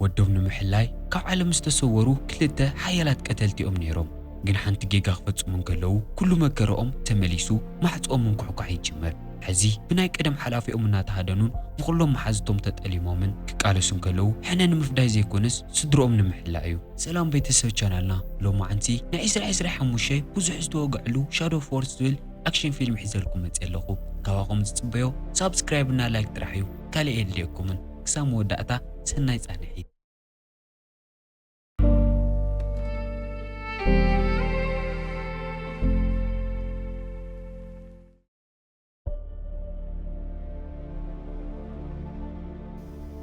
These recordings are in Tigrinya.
ወዶም ንምሕላይ ካብ ዓለም ዝተሰወሩ ክልተ ሓያላት ቀተልቲ እዮም ነይሮም። ግን ሓንቲ ጌጋ ክፈጽሙ እንከለዉ፣ ኩሉ መከረኦም ተመሊሱ፣ ማዕጾኦም ምንኩሕኳሕ ይጅምር። ሕዚ ብናይ ቀደም ሓላፊኦም እናተሃደኑን ብኹሎም መሓዝቶም ተጠሊሞምን ክቃለሱ እንከለዉ፣ ሕነ ንምፍዳይ ዘይኮነስ ስድርኦም ንምሕላእ እዩ። ሰላም ቤተሰብ ቻናልና፣ ሎማዓንቲ ናይ ዕስራ ዕስራ ሓሙሽተ ብዙሕ ዝተወግዐሉ ሻዶ ፎርስ ዝብል ኣክሽን ፊልም ሒዘልኩም መፅእ ኣለኹ። ካባኹም ዝፅበዮ ሳብስክራይብ እና ላይክ ጥራሕ እዩ። ካልእ የድልየኩምን። ክሳብ መወዳእታ ሰናይ ፃንሒት።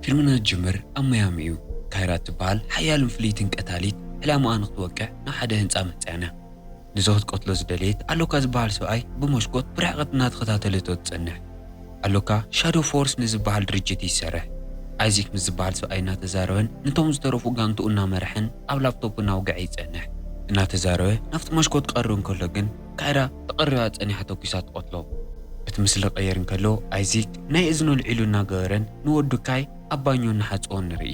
ፊልምና ዝጅምር ኣብ ማያሚ እዩ። ካይራ እትበሃል ሓያልን ፍልይትን ቀታሊት ዕላማኣ ንክትወቅዕ ናብ ሓደ ህንጻ መሕጽኣና። ነዚ ክትቀትሎ ዝደለየት ኣሎካ ዝበሃል ሰብኣይ ብመስኮት ብርሕቐት እናተኸታተለቶ ትጸንሕ። ኣሎካ ሻዶ ፎርስ ንዝበሃል ድርጅት ይሰርሕ። ኣይዚክ ምስ ዝበሃል ሰብኣይ እናተዛረበን ነቶም ዝተረፉ ጋንትኡ እናመርሐን ኣብ ላፕቶፕ እናውግዐ ይጸንሕ። እናተዛረበ ናብቲ መስኮት ክቐርብ እንከሎ ግን ካይራ ተቐሪባ ጸኒሓ ተኩሳ ትቐትሎ። እቲ ምስሊ ክቕየር እንከሎ ኣይዚክ ናይ እዝኑ ኣልዒሉ እናገበረን ንወዱ ካይ ኣብ ባኞ እናሓጽቦ ንርኢ።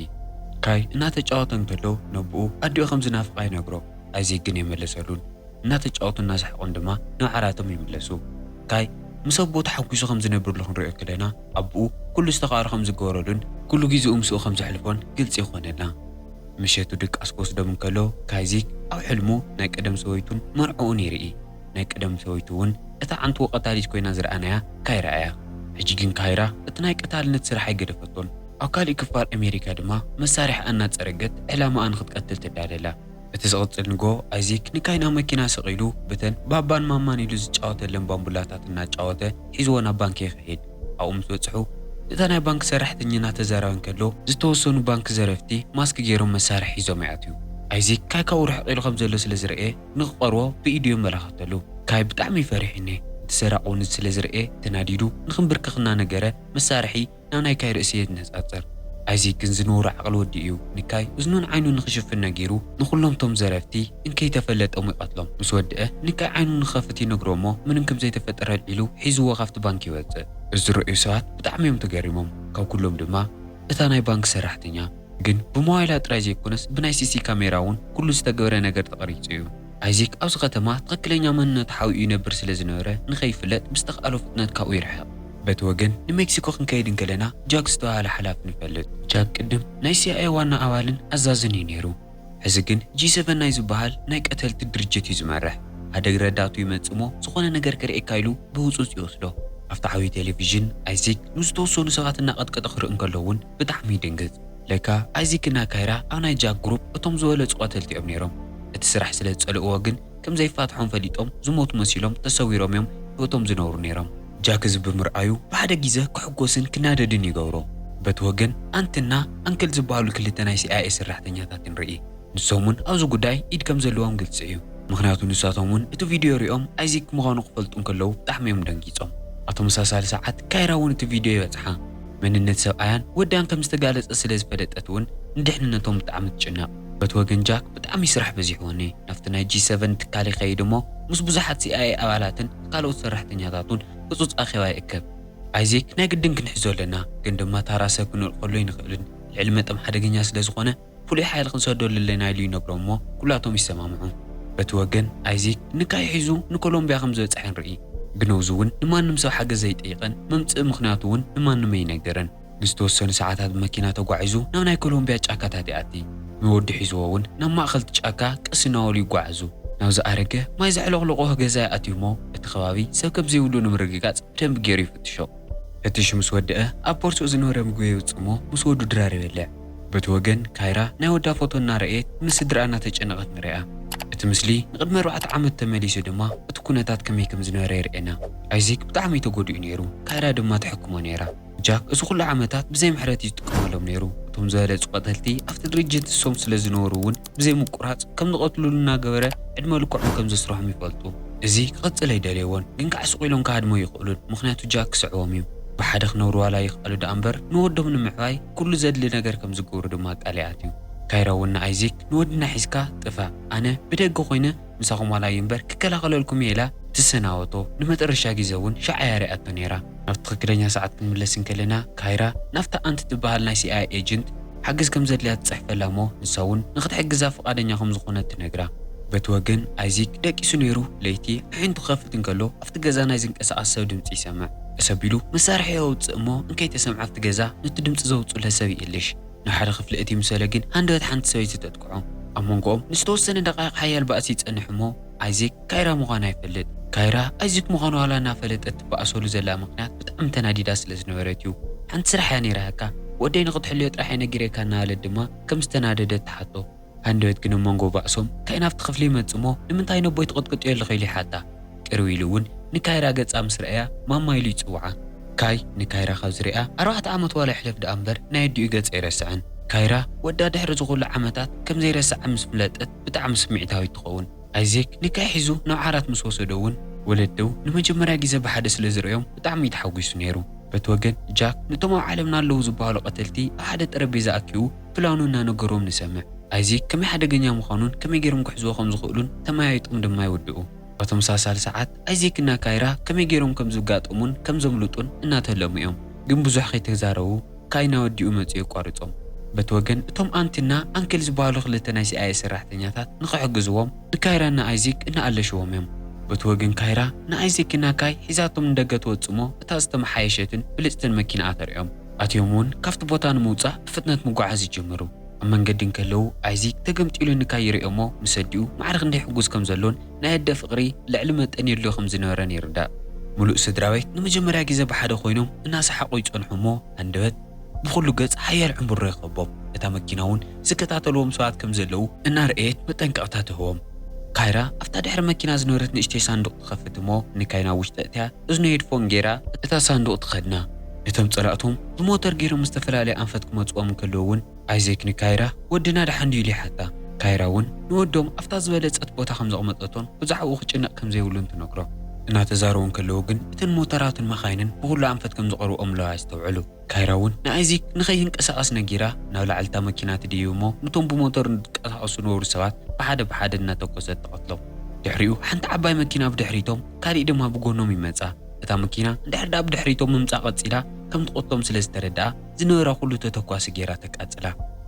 ካይ እናተጫወተ እንከሎ ነብኡ ኣዲኡ ከም ዝናፍቓ ይነግሮ። ኣይዚክ ግን የመለሰሉን። እናተጫወቱ እናሰሓቑን ድማ ናብ ዓራቶም ይምለሱ። ካይ ምስ ኣቦኡ ተሓጒሱ ከም ዝነብርሉ ክንሪኦ ከለና ኣቦኡ ኩሉ ዝተኻእሎ ከም ዝገበረሉን ኩሉ ግዜኡ ምስኡ ከም ዘሕልፎን ግልጺ ይኾነልና። ምሸቱ ድቃስ ክወስዶም እንከሎ ካይዚክ ኣብ ሕልሙ ናይ ቀደም ሰበይቱን መርዕኡን ይርኢ። ናይ ቀደም ሰበይቱ እውን እታ ዓንትዎ ቀታሊት ኮይና ዝረኣናያ ካይራ እያ። ሕጂ ግን ካይራ እቲ ናይ ቀታልነት ስራሕ ኣይገደፈቶን። ኣብ ካሊእ ክፋል ኣሜሪካ ድማ መሳርሒኣ እናጸረገት ዕላማኣ ንክትቀትል ትዳለላ። እቲ ዝቕጽል ንጎ ኣይዚክ ንካይ ናብ መኪና ሰቒሉ ብተን ባባን ማማን ኢሉ ዝጫወተለን ባምቡላታት እናጫወተ ሒዝዎ ናብ ባንኪ ይኸይድ። ኣብኡ ምስ በጽሑ እታ ናይ ባንክ ሰራሕተኛ እናተዛረበ እንከሎ ዝተወሰኑ ባንክ ዘረፍቲ ማስክ ገይሮም መሳርሒ ሒዞም ይኣትዩ። ኣይዚክ ካይ ካብኡ ርሕቕ ኢሉ ከም ዘሎ ስለ ዝረኤ ንክቐርቦ ብኢዱ የመላኸተሉ። ካይ ብጣዕሚ እዩ ፈሪሑ እኒሀ። እቲ ሰራቒ እውን ስለ ዝረኤ ተናዲዱ ንክንብርከኽ እናነገረ መሳርሒ ናብ ናይ ካይ ርእሲ የነጻጽር። ኣይዚክ ግን ዝነውሮ ዓቕሊ ወዲ እዩ። ንካይ እዝኑን ዓይኑን ንክሽፍን ነጊሩ ንኹሎም ቶም ዘረፍቲ እንከይተፈለጦም ይቐትሎም። ምስ ወድአ ንካይ ዓይኑ ንክኸፍት ይነግሮ እሞ ምንም ከም ዘይተፈጠረ ኣልዒሉ ሒዝዎ ካብቲ ባንክ ይወጽእ። እዚ ዝረኣዩ ሰባት ብጣዕሚ እዮም ተገሪሞም። ካብ ኩሎም ድማ እታ ናይ ባንክ ሰራሕተኛ። ግን ብሞባይላ ጥራይ ዘይኮነስ ብናይ ሲሲ ካሜራ እውን ኩሉ ዝተገበረ ነገር ተቐሪጹ እዩ። ኣይዚክ ኣብዚ ከተማ ትኽክለኛ መንነቱ ሓቢኡ ይነብር ስለ ዝነበረ ንኸይፍለጥ ብዝተኽኣሎ ፍጥነት ካብኡ ይርሕቕ። በቲ ወገን ንሜክሲኮ ክንከይድ እንከለና ጃክ ዝተባህለ ሓላፊ ንፈልጥ። ጃክ ቅድም ናይ ሲኣይኤ ዋና ኣባልን ኣዛዝን እዩ ነይሩ። ሕዚ ግን ጂ ሰቨን ናይ ዝበሃል ናይ ቀተልቲ ድርጅት እዩ ዝመርሕ። ሓደ ረዳቱ ይመጽእ እሞ ዝኾነ ነገር ክርእየካ ኢሉ ብህጹጽ ይወስዶ። ኣብቲ ዓብዪ ቴሌቪዥን ኣይዚክ ንዝተወሰኑ ሰባት እናቐጥቀጠ ክርኢ እንከሎ እውን ብጣዕሚ ይድንግጽ። ለካ ኣይዚክና ካይራ ኣብ ናይ ጃክ ግሩፕ እቶም ዝበለጹ ቀተልቲ እዮም ነይሮም። እቲ ስራሕ ስለ ዝጸልእዎ ግን ከም ዘይፋትሖም ፈሊጦም ዝሞቱ መሲሎም ተሰዊሮም እዮም ህይወቶም ዝነብሩ ነይሮም። ጃክ እዚ ብምርኣዩ ብሓደ ግዜ ክሕጎስን ክናደድን ይገብሮ። በቲ ወገን ኣንትና ኣንክል ዝበሃሉ ክልተ ናይ ሲኣይኤ ሰራሕተኛታት ንርኢ። ንሶም እውን ኣብዚ ጉዳይ ኢድ ከም ዘለዎም ግልጺ እዩ። ምኽንያቱ ንሳቶም እውን እቲ ቪድዮ ሪኦም ኣይዚክ ምዃኑ ክፈልጡ እንከለዉ ብጣዕሚ እዮም ደንጊጾም። ኣብ ተመሳሳሊ ሰዓት ካይራ እውን እቲ ቪድዮ ይበጽሓ። መንነት ሰብኣያን ወዳን ከም ዝተጋለጸ ስለ ዝፈለጠት እውን ንድሕንነቶም ብጣዕሚ ትጭነቕ። በቲ ወገን ጃክ ብጣዕሚ ስራሕ በዚሕዎ እኒሀ። ናብቲ ናይ ጂ ሰቨን ትካል ይኸይድ እሞ ምስ ብዙሓት ሲኣይኤ ኣባላትን ካልኦት ሰራሕተኛታቱን ህጹጽ ኣኼባ ይእከብ። ኣይዚክ ናይ ግድን ክንሕዞ ኣለና፣ ግን ድማ ታራ ሰብ ክንልእኸሉ ኣይንኽእልን፣ ልዕሊ መጠን ሓደገኛ ስለ ዝኾነ ፍሉይ ሓይሊ ክንሰደሉ ኣለና ኢሉ ይነግሮም እሞ ኩላቶም ይሰማምዑ። በቲ ወገን ኣይዚክ ንካይ ሒዙ ንኮሎምቢያ ከም ዝበጽሐ ንርኢ። ግን ኣብዚ እውን ንማንም ሰብ ሓገዝ ኣይጠይቕን፣ መምጽኢ ምኽንያቱ እውን ንማንም ኣይነገርን። ንዝተወሰኑ ሰዓታት ብመኪና ተጓዒዙ ናብ ናይ ኮሎምቢያ ጫካታት ይኣቲ። ንወዱ ሒዝዎ እውን ናብ ማእኸል እቲ ጫካ ቀስ እናበሉ ይጓዓዙ። ናብ ዝኣረገ ማይ ዘዕለቕለቖ ገዛ ይኣትዩ እሞ እቲ ከባቢ ሰብ ከም ዘይብሉ ንምርግጋጽ ብደንቢ ገይሩ ይፍትሾ። ፍትሹ ምስ ወድአ ኣብ ቦርስኡ ዝነበረ ምግቢ የውጽእ እሞ ምስ ወዱ ድራር ይበልዕ። በቲ ወገን ካይራ ናይ ወዳ ፎቶ እናረኣየት ምስ ስድራኣ እናተጨነቐት ንሪኣ። እቲ ምስሊ ንቕድሚ ኣርባዕተ ዓመት ተመሊሱ ድማ እቲ ኩነታት ከመይ ከም ዝነበረ የርእየና። ኣይዚክ ብጣዕሚ ተጎዲኡ ነይሩ፣ ካይራ ድማ ትሕክሞ ነይራ። ጃክ እዚ ኩሉ ዓመታት ብዘይ ምሕረት እዩ ዝጥቀመሎም ነይሩ። እቶም ዝበለጹ ቀተልቲ ኣብቲ ድርጅት ንሶም ስለ ዝነበሩ እውን ብዘይ ምቁራጽ ከም ዝቐትሉሉ እናገበረ ዕድመ ልክዖም ከም ዘስርሖም ይፈልጡ። እዚ ክቕጽል ኣይደለይዎን፣ ግን ክዓስቑ ኢሎም ክሃድሞ ይኽእሉን፣ ምኽንያቱ ጃክ ክስዕቦም እዩ። ብሓደ ክነብሩ ዋላ ይኽኣሉ ደኣ እምበር ንወዶም ንምዕባይ ኩሉ ዘድሊ ነገር ከም ዝገብሩ ድማ ቃል ይኣትዩ። ካይራ እውን ንኣይዚክ ንወድና ሒዝካ ጥፋእ፣ ኣነ ብደገ ኮይነ ምሳኹም ዋላ እየ እምበር ክከላኸለልኩም እየ ኢላ ትሰናበቶ። ንመጨረሻ ግዜ እውን ሻዕ እያ ሪኣቶ ነይራ። ናብ ትኽክለኛ ሰዓት ክንምለስ እንከለና ካይራ ናብታ ኣንት ትበሃል ናይ ሲኣይኤ ኤጀንት ሓገዝ ከም ዘድልያ ትጽሕፈላ እሞ፣ ንሳ እውን ንኽትሕግዛ ፍቓደኛ ከም ዝኾነት ትነግራ። በቲ ወገን ኣይዚክ ደቂሱ ነይሩ። ለይቲ ኣዒንቱ ክኸፍት እንከሎ፣ ኣብቲ ገዛ ናይ ዝንቀሳቐስ ሰብ ድምጺ ይሰምዕ። ቀስ ኣቢሉ መሳርሒ የውጽእ እሞ፣ እንከይተሰምዐ ኣብቲ ገዛ ነቲ ድምጺ ዘውጽኡለ ሰብ ይእልሽ። ናብ ሓደ ክፍሊ እቲ ምሰለ ግን ሃንደበት ሓንቲ ሰበይቲ ተጥቅዖ። ኣብ መንጎኦም ንዝተወሰነ ደቃይቕ ሓያል ባእሲ ይጸንሕ እሞ፣ ኣይዚክ ካይራ ምዃና ይፈልጥ። ካይራ ኣይዚክ ምዃኑ ዋላ እናፈለጠት ትበኣሰሉ ዘላ ምኽንያት ብጣዕሚ ተናዲዳ ስለ ዝነበረት እዩ። ሓንቲ ስራሕ እያ ነይራካ፣ ወደይ ንኽትሕልዮ ጥራሕ እየ ነጊረካ እናበለት ድማ ከም ዝተናደደት ትሓቶ። ሃንደበት ግን ኣብ መንጎ ባእሶም ካይ ናብቲ ክፍሊ ይመጽእ እሞ፣ ንምንታይ ነቦይ ትቕጥቅጥዮ ኣለኺ ኢሉ ይሓታ። ቅርብ ኢሉ እውን ንካይራ ገጻ ምስ ረኣያ ማማ ኢሉ ይጽውዓ። ካይ ንካይራ ካብ ዝሪኣ ኣርባዕተ ዓመት ዋላ ይሕለፍ ደኣ እምበር ናይ ኣዲኡ ገጽ ኣይረስዕን። ካይራ ወዳ ድሕሪ እዚ ኩሉ ዓመታት ከም ዘይረስዓ ምስ ፍለጠት ብጣዕሚ ስምዒታዊት ትኸውን። ኣይዜክ ንካይ ሒዙ ናብ ዓራት ምስ ወሰዶ እውን ወለደው ንመጀመርያ ግዜ ብሓደ ስለ ዝርእዮም ብጣዕሚ እዩ ተሓጒሱ ነይሩ። በቲ ወገን ጃክ ነቶም ኣብ ዓለምና ኣለዉ ዝበሃሉ ቀተልቲ ኣብ ሓደ ጠረጴዛ ኣኪቡ ፕላኑ እናነገሮም ንሰምዕ። ኣይዜክ ከመይ ሓደገኛ ምዃኑን ከመይ ገይሮም ክሕዝዎ ከም ዝኽእሉን ተመያይጦም ድማ ይውድኡ። ኣብ ተመሳሳሊ ሰዓት ኣይዜክና ካይራ ከመይ ገይሮም ከም ዝጋጠሙን ከም ዘምልጡን እናተለሙ እዮም። ግን ብዙሕ ከይተዛረቡ ካይ ናብ ኣዲኡ መጺኡ የቋርጾም። በቲ ወገን እቶም ኣንትና ኣንክል ዝበሃሉ ክልተ ናይ ሲኣይኤ ሰራሕተኛታት ንኽሕግዝዎም ንካይራና ኣይዜክ እናኣለሽዎም እዮም። በቲ ወገን ካይራ ንኣይዜክና ካይ ሒዛቶም ንደገ ትወጽእ እሞ እታ ዝተመሓየሸትን ብልጽትን መኪናኣ ተርእዮም። ኣትዮም እውን ካብቲ ቦታ ንምውጻእ ብፍጥነት ምጓዓዝ ይጅምሩ። ኣብ መንገዲ እንከለዉ ኣይዚክ ተገምጢሉ ንካይ ይርእዮ እሞ ምስ ኣዲኡ ማዕረ ክንደይ ሕጉስ ከም ዘሎን ናይ ኣደ ፍቕሪ ልዕሊ መጠን የድልዮ ከም ዝነበረን ይርዳእ። ምሉእ ስድራ ቤት ንመጀመርያ ግዜ ብሓደ ኮይኖም እናሰሓቑ ይጸንሑ እሞ ሃንደበት ብኹሉ ገጽ ሓያል ዕምብሮ ይኸቦም። እታ መኪና እውን ዝከታተልዎም ሰባት ከም ዘለዉ እናረኣየት መጠንቀቕታ ትህቦም። ካይራ ኣብታ ድሕሪ መኪና ዝነበረት ንእሽተይ ሳንዱቕ ትኸፍት እሞ ንካይ ናብ ውሽጢ እትያ እዝኑ ሄድፎን ገይራ እታ ሳንዱቕ ትኸድና። እቶም ጸላእቶም ብሞተር ገይሮም ዝተፈላለየ ኣንፈት ክመጽዎም እንከለዉ እውን ኣይዜክ ንካይራ ወድና ደሓን ድዩ ኢሉ ይሓታ። ካይራ እውን ንወዶም ኣብታ ዝበለጸት ቦታ ከም ዘቕመጠቶን ብዛዕባኡ ክጭነቕ ከም ዘይብሉን ትነግሮ። እናተዛረቡ እንከለዉ ግን እተን ሞተራትን መኻይንን ብኹሉ ኣንፈት ከም ዝቐርብኦም ኣለዋ የስተውዕሉ። ካይራ እውን ንኣይዚክ ንኸይንቀሳቐስ ነጊራ ናብ ላዕሊ እታ መኪና ትድይብ እሞ ነቶም ብሞተር ዝንቀሳቐሱ ዝነበሩ ሰባት ብሓደ ብሓደ እናተኮሰት ትቐትሎም። ድሕሪኡ ሓንቲ ዓባይ መኪና ብድሕሪቶም ካሊእ ድማ ብጎኖም ይመጻ። እታ መኪና እንድሕር ደኣ ብድሕሪቶም ምምጻእ ቀጺላ ከም ትቐትሎም ስለ ዝተረድኣ ዝነበራ ኩሉ ተተኳሲ ገይራ ተቃጽላ።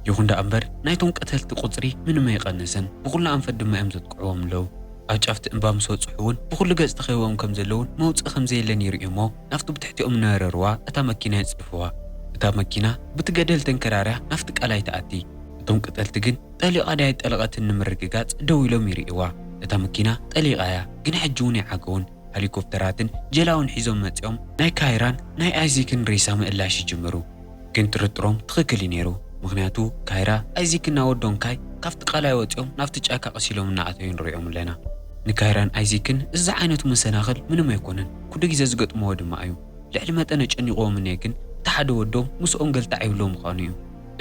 ይኹን ደኣ እምበር ናይቶም ቀተልቲ ቁጽሪ ምንም ኣይቐነሰን። ብኹሉ ኣንፈት ድማ እዮም ዘጥቅዕዎም ኣለዉ። ኣብ ጫፍቲ እምባ ምስ በጽሑ እውን ብኹሉ ገጽ ተኸቢቦም ከም ዘለውን መውጽኢ ከም ዘየለን ይርእዩ እሞ ናብቲ ብትሕቲኦም ዝነበረ ሩባ እታ መኪና የጽድፍዋ። እታ መኪና ብቲ ገደል ተንከራርያ ናብቲ ቀላይ ትኣቲ። እቶም ቀተልቲ ግን ጠሊቓ ድያ ኣይጠለቐትን ንምርግጋጽ ደው ኢሎም ይርእይዋ። እታ መኪና ጠሊቓ እያ፣ ግን ሕጂ እውን ኣይዓገቡን። ሄሊኮፕተራትን ጀላውን ሒዞም መጺኦም ናይ ካይራን ናይ ኣይዚክን ሬሳ ምእላሽ ይጅምሩ። ግን ጥርጥሮም ትኽክል እዩ ነይሩ። ምኽንያቱ ካይራ፣ ኣይዚክና ወዶን ካይ ካብቲ ቀላይ ወጺኦም ናብቲ ጫካ ቀስ ኢሎም እናኣተዩ ንሪኦም ኣለና። ንካይራን ኣይዚክን እዚ ዓይነቱ መሰናኽል ምንም ኣይኮነን፣ ኩሉ ግዜ ዝገጥምዎ ድማ እዩ። ልዕሊ መጠን ኣጨኒቕዎም እኒሀ ግን እቲ ሓደ ወዶም ምስኦም ገልታዕ ይብሎ ምዃኑ እዩ።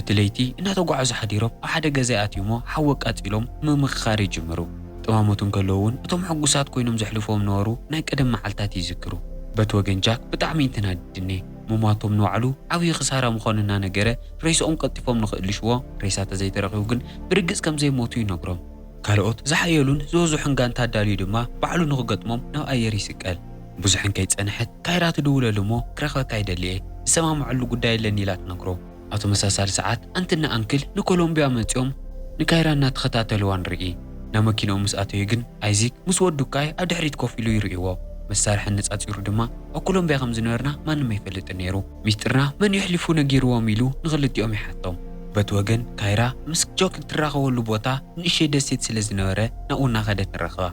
እቲ ለይቲ እናተጓዓዙ ሓዲሮም ኣብ ሓደ ገዛ ይኣትዩ እሞ ሓዊ ኣቃጺሎም ምምኽኻር ይጅምሩ። ጠማሞት እንከለዉ እውን እቶም ሕጉሳት ኮይኖም ዘሕልፍዎም ነበሩ ናይ ቀደም መዓልታት ይዝክሩ። በቲ ወገን ጃክ ብጣዕሚ እዩ ተናዲድኒ። ምሟቶም ንባዕሉ ዓብዪ ክሳራ ምዃኑ እናነገረ ሬስኦም ቀልጢፎም ንኽእልሽዎ ሬሳ ተዘይተረኺቡ ግን ብርግጽ ከም ዘይሞቱ ይነግሮም። ካልኦት ዝሓየሉን ዝበዝሑን ጋንታ ኣዳልዩ ድማ ባዕሉ ንኽገጥሞም ናብ ኣየር ይስቀል። ብዙሕን ከይጸንሐት ካይራ ትድውለሉ እሞ ክረኽበካ ይደሊ እየ፣ ዝሰማምዐሉ ጉዳይ ኣለኒ ኢላ ትነግሮ። ኣብ ተመሳሳሊ ሰዓት ኣንትና ኣንክል ንኮሎምቢያ መጺኦም ንካይራ እናተኸታተልዋ ንርኢ። ናብ መኪንኦም ምስ ኣተዩ ግን ኣይዚክ ምስ ወዱ ካይ ኣብ ድሕሪት ኮፍ ኢሉ ይርእይዎ። መሳርሒ ኣነጻጺሩ ድማ ኣብ ኮሎምቢያ ከም ዝነበርና ማንም ኣይፈልጥን ነይሩ። ሚስጥርና መን የሕሊፉ ነጊርዎም ኢሉ ንኽልቲኦም ይሓቶም። በቲ ወገን ካይራ ምስ ጆክ እትራኸበሉ ቦታ ንእሽተይ ደሴት ስለ ዝነበረ ናብኡ እናኸደት ንረኽባ።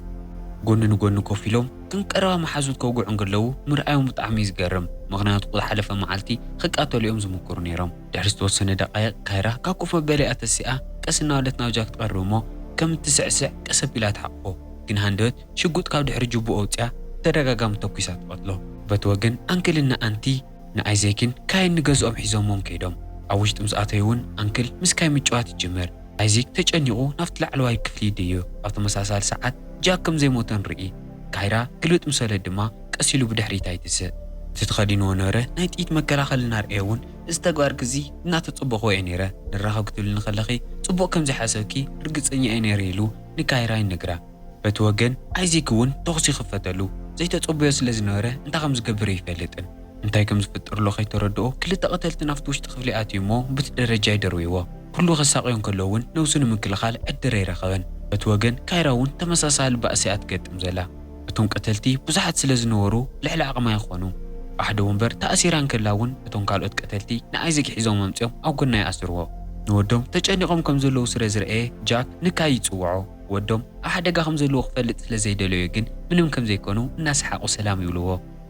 ጎኒ ንጎኒ ኮፍ ኢሎም ከም ቀረባ መሓዙት ከውግዑ እንከለዉ ምርኣዮም ብጣዕሚ እዩ ዝገርም። ምኽንያቱ ዝሓለፈ መዓልቲ ክቃተሉ እዮም ዝምክሩ ነይሮም። ድሕሪ ዝተወሰነ ደቃይቕ ካይራ ካብ ኮፍ መበሊኣ ተሲኣ ቀስ እናበለት ናብ ጃክ ትቐርብ እሞ ከም እትስዕስዕ ቀስ ኣቢላ ትሓቕፎ። ግን ሃንደበት ሽጉጥ ካብ ድሕሪ ጅቡኡ ኣውጺኣ ብተደጋጋሚ ተኲሳ ትቐትሎ። በቲ ወገን ኣንክልና ኣንቲ ንኣይዜክን ካይን ንገዝኦም ሒዞሞም ከይዶም። ኣብ ውሽጢ ምስ ኣተዩ እውን ኣንክል ምስ ካይ ምጭዋት ይጅምር። ኣይዜክ ተጨኒቑ ናብቲ ላዕለዋይ ክፍሊ ይድይብ። ኣብ ተመሳሳሊ ሰዓት ጃክ ከም ዘይሞተ ንርኢ። ካይራ ግልብጥ ምስ በለት ድማ ቀስ ኢሉ ብድሕሪታ ይትስእ። እቲ ተኸዲንዎ ነበረ ናይ ጥይት መከላኸሊ እናርኣየ እውን እዚ ተግባርኪ እዚ እናተጸበኽዎ እየ ነይረ። ንራኸብ ክትብልኒ ከለኺ ጽቡቕ ከም ዘይሓሰብኪ ርግጸኛ እየ ነይረ ኢሉ ንካይራ ይነግራ። በቲ ወገን ኣይዚክ እውን ተኹሲ ይኽፈተሉ። ዘይተጸበዮ ስለ ዝነበረ እንታይ ከም ዝገብር ኣይፈልጥን። እንታይ ከም ዝፍጠር ኣሎ ከይተረድኦ ክልተ ቀተልቲ ናብቲ ውሽጢ ክፍሊ ኣትዩ እሞ ብቲ ደረጃ ይደርብይዎ። ኩሉ ከሳቕዮ እንከሎ እውን ነብሱ ንምክልኻል ዕድር ኣይረኸበን። በቲ ወገን ካይራ እውን ተመሳሳሊ ባእሲ እያ ትገጥም ዘላ። እቶም ቀተልቲ ብዙሓት ስለ ዝነበሩ ልዕሊ ዓቕማ ይኾኑ። ብሓደ ወንበር ተኣሲራ እንከላ እውን እቶም ካልኦት ቀተልቲ ንኣይዚክ ሒዞም ኣምጺኦም ኣብ ጎና ይኣስርዎ። ንወዶም ተጨኒቖም ከም ዘለዉ ስለ ዝረኣየ ጃክ ንካይ ይጽውዖ። ወዶም ኣብ ሓደጋ ከም ዘለዉ ክፈልጥ ስለ ዘይደለዮ ግን ምንም ከም ዘይኮኑ እናሰሓቑ ሰላም ይብልዎ።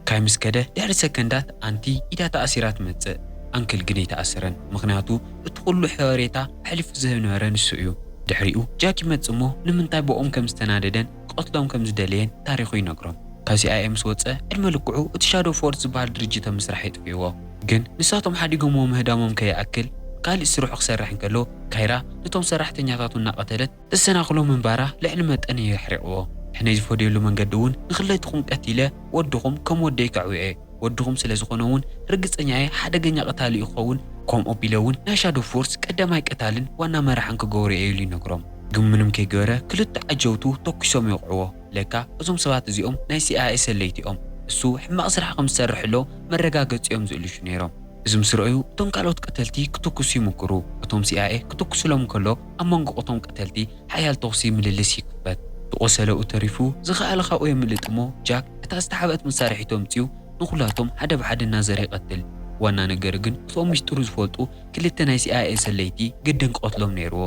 ካይ ምስ ከደ ድሕሪ ሰከንዳት ኣንቲ ኢዳ ተኣሲራ ትመጽእ። ኣንክል ግን ኣይተኣሰረን፣ ምኽንያቱ እቲ ኩሉ ሕበሬታ ኣሕሊፉ ዝህብ ነበረ ንሱ እዩ። ድሕሪኡ ጃክ ይመጽእ እሞ ንምንታይ ብኦም ከም ዝተናደደን ክቐትሎም ከም ዝደለየን ታሪኹ ይነግሮም። ካብ ሲኣይኤ ምስ ወጸ ዕድመ ልክዑ እቲ ሻዶ ፎርስ ዝበሃል ድርጅት ኣብ ምስራሕ የጥፍእዎ። ግን ንሳቶም ሓዲጎምዎ ምህዳሞም ከይኣክል ካልእ ስርሑ ክሰርሕ እንከሎ ካይራ ነቶም ሰራሕተኛታቱ እናቐተለት ተሰናኽሎ ምንባራ ልዕሊ መጠን የሕሪቕዎ። ሕነ ዝፈድየሉ መንገዲ እውን ንኽልቲኹም ቀቲለ ወድኹም ከም ወደይ ከዕውየ ወድኹም ስለ ዝኾነ እውን ርግጸኛ እየ ሓደገኛ ቀታሊ እዩ ክኸውን። ከምኡ ቢለ እውን ናይ ሻዶ ፎርስ ቀዳማይ ቀታልን ዋና መራሕን ክገብሮ እየ ኢሉ ይነግሮም። ግን ምንም ከይገበረ ክልተ ዓጀውቱ ተኩሶም ይወቕዕዎ። ለካ እዞም ሰባት እዚኦም ናይ ሲኣይኤ ሰለይቲ እዮም። እሱ ሕማቕ ስራሕ ከም ዝሰርሕ ኣሎ መረጋገጺ እዮም ዝእልሹ ነይሮም። እዚ ምስ ረኣዩ እቶም ካልኦት ቀተልቲ ክትኩሱ ይምክሩ። እቶም ሲኣይኤ ክትኩስሎም ከሎ ኣብ መንጎ እቶም ቀተልቲ ሓያል ተኹሲ ምልልስ ይክፈት። ዝቆሰለኡ ተሪፉ ዝኸኣለ ካብኡ የምልጥ እሞ ጃክ እታ ዝተሓብአት መሳርሒቱ ኣምጺኡ ንኹላቶም ሓደ ብሓደ እናዘረ ይቐትል። ዋና ነገር ግን እቶም ሚስጥሩ ዝፈልጡ ክልተ ናይ ሲኣይኤ ሰለይቲ ግድን ክቐትሎም ነይርዎ።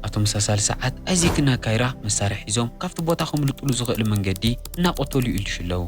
ኣብ ተመሳሳሊ ሰዓት ኣይዚክና ካይራ መሳርሒ ሒዞም ካብቲ ቦታ ከምልጡሉ ዝኽእል መንገዲ እናቐተሉ ይእልሹ ኣለዉ።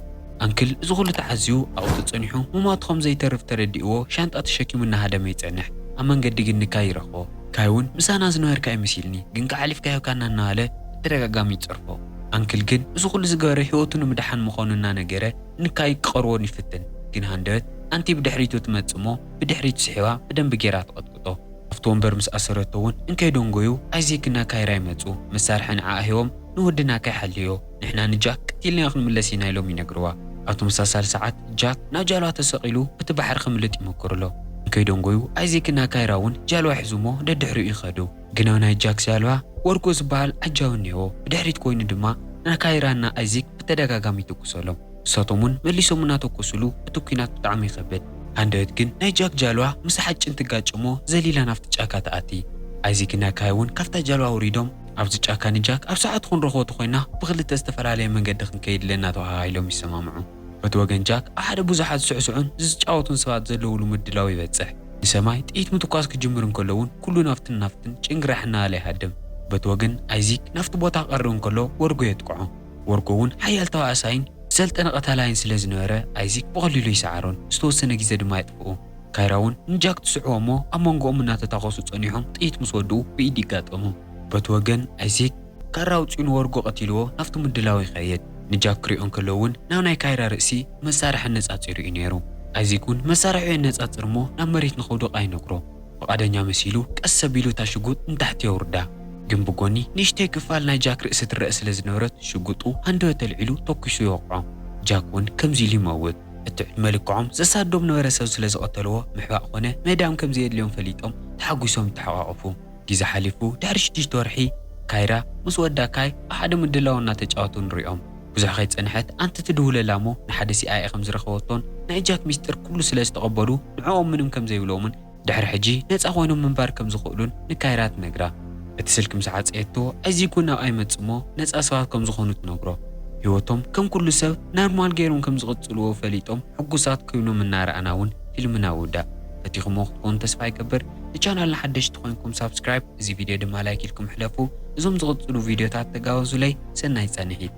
ኣንክል እዚ ኩሉ ተዓዝዩ ኣብኡ ተጸኒሑ ምማቱ ከም ዘይተርፍ ተረዲእዎ ሻንጣ ተሸኪሙ እናሃደመ ይጸንሕ። ኣብ መንገዲ ግን ንካይ ይረኽቦ። ካይ እውን ምሳና ዝነበርካ እዩ መሲልኒ ግን ከሓሊፍካዮ ካና እናበለ ብተደጋጋሚ ይጸርፎ። ኣንክል ግን እዚ ኩሉ ዝገበረ ህይወቱ ንምድሓን ምዃኑ እናነገረ ንካይ ክቐርቦን ይፍትን። ግን ሃንደበት ኣንቲ ብድሕሪቱ ትመጽእ እሞ ብድሕሪቱ ስሒባ ብደንቢ ጌራ ትቐጥቅጦ። ኣብቲ ወንበር ምስ ኣሰረቶ እውን እንከይደንጎዩ ኣይዚክና ካይራ ይመጹ። መሳርሒ ንዓኣ ሂቦም ንወዲ ናካይ ሓልዮ። ንሕና ንጃክ ቀቲልናዮ ክንምለስ ኢና ኢሎም ይነግርዋ። ኣብ ተመሳሳሊ ሰዓት ጃክ ናብ ጃልዋ ተሰቒሉ እቲ ባሕሪ ክምልጥ ይመክር ኣሎ። እንከይደንጎዩ ኣይዚክና ካይራ እውን ጃልዋ ሒዙ እሞ ደድሕሪኡ ይኸዱ። ግን ኣብ ናይ ጃክ ጃልዋ ወርጎ ዝበሃል ዓጃዊ እኒሄዎ። ብድሕሪት ኮይኑ ድማ ንካይራና ኣይዚክ ብተደጋጋሚ ይትኩሰሎም። ንሳቶም እውን መሊሶም እናተኮሱሉ እቲ ኲናት ብጣዕሚ ይኸብድ። ሃንደበት ግን ናይ ጃክ ጃልዋ ምስ ሓጭን ትጋጭ እሞ ዘሊላ ናብቲ ጫካ ትኣቲ። ኣይዚክና ካይ እውን ካብታ ጃልዋ ውሪዶም ኣብዚ ጫካ ንጃክ ኣብ ሰዓቱ ክንረኽቦ ተኾይና ብኽልተ ዝተፈላለየ መንገዲ ክንከይድ ኣለና ተባሃሂሎም ይሰማምዑ። በቲ ወገን ጃክ ኣብ ሓደ ብዙሓት ዝስዕስዑን ዝጫወቱን ሰባት ዘለውሉ ምድላው ይበጽሕ። ንሰማይ ጥይት ምትኳስ ክጅምር እንከሎ እውን ኩሉ ናፍትን ናፍትን ጭንግራሕ እናበለ ይሃድም። በቲ ወገን ኣይዚክ ናብቲ ቦታ ክቐርብ እንከሎ ወርጎ የጥቅዖ። ወርጎ እውን ሓያል ተባእሳይን ዝሰልጠነ ቀታላይን ስለ ዝነበረ ኣይዚክ ብቐሊሉ ይሰዓሮን ዝተወሰነ ግዜ ድማ የጥፍኡ። ካይራ እውን ንጃክ ትስዕቦ እሞ ኣብ መንጎኦም እናተታኾሱ ጸኒሖም ጥይት ምስ ወድኡ ብኢድ ይጋጠሙ። በቲ ወገን ኣይዚክ ካራ ኣውጺኡ ንወርጎ ቀቲልዎ ናብቲ ምድላው ይኸይድ። ንጃክ ክሪኦ እንከሎ እውን ናብ ናይ ካይራ ርእሲ መሳርሒ ኣነጻጺሩ እዩ ነይሩ። ኣይዚክ እውን መሳርሒኡ የነጻጽር እሞ ናብ መሬት ንኸውድቕ ኣይነግሮ። ፍቓደኛ መሲሉ ቀስ ኣቢሉ እታ ሽጉጥ ንታሕቲ የውርዳ። ግን ብጎኒ ንእሽተይ ክፋል ናይ ጃክ ርእሲ ትረአ ስለ ዝነበረት ሽጉጡ ሃንደበት ኣልዒሉ ተኩሱ ይወቕዖ። ጃክ እውን ከምዚ ኢሉ ይመውት። እቲ ዕድመ ልክዖም ዘሳዶም ነበረ ሰብ ስለ ዝቐተልዎ ምሕባእ ኮነ ምህዳም ከም ዘየድልዮም ፈሊጦም ተሓጒሶም ይተሓቋቐፉ። ግዜ ሓሊፉ ድሕሪ ሽዱሽተ ወርሒ ካይራ ምስ ወዳ ካይ ኣብ ሓደ ምድላው እናተጫወቱ ንሪኦም። ብዙሕ ከይጸንሐት ኣንቲ ትድውለላ እሞ ንሓደ ሲኣይኤ ከም ዝረኸበቶን ናይ ጃክ ሚስጥር ኩሉ ስለ ዝተቐበሉ ንዕኦም ምንም ከም ዘይብሎምን ድሕሪ ሕጂ ነጻ ኮይኖም ምንባር ከም ዝኽእሉን ንካይራ ትነግራ። እቲ ስልኪ ምስ ዓጸየቶ ኣይዚኩ ናብኣ ይመጽእ እሞ ነጻ ሰባት ከም ዝኾኑ ትነግሮ። ህይወቶም ከም ኩሉ ሰብ ናርማል ገይሮም ከም ዝቕጽልዎ ፈሊጦም ሕጉሳት ኮይኖም እናረኣና እውን ፊልምና ውዳእ። ፈቲኹሞ ክትኮኑ ተስፋ ይገብር። ንቻናልና ሓደሽቲ ኮይንኩም ሳብስክራይብ፣ እዚ ቪድዮ ድማ ላይክ ኢልኩም ሕለፉ። እዞም ዝቕጽሉ ቪድዮታት ተጋበዙለይ። ሰናይ ጻንሒት።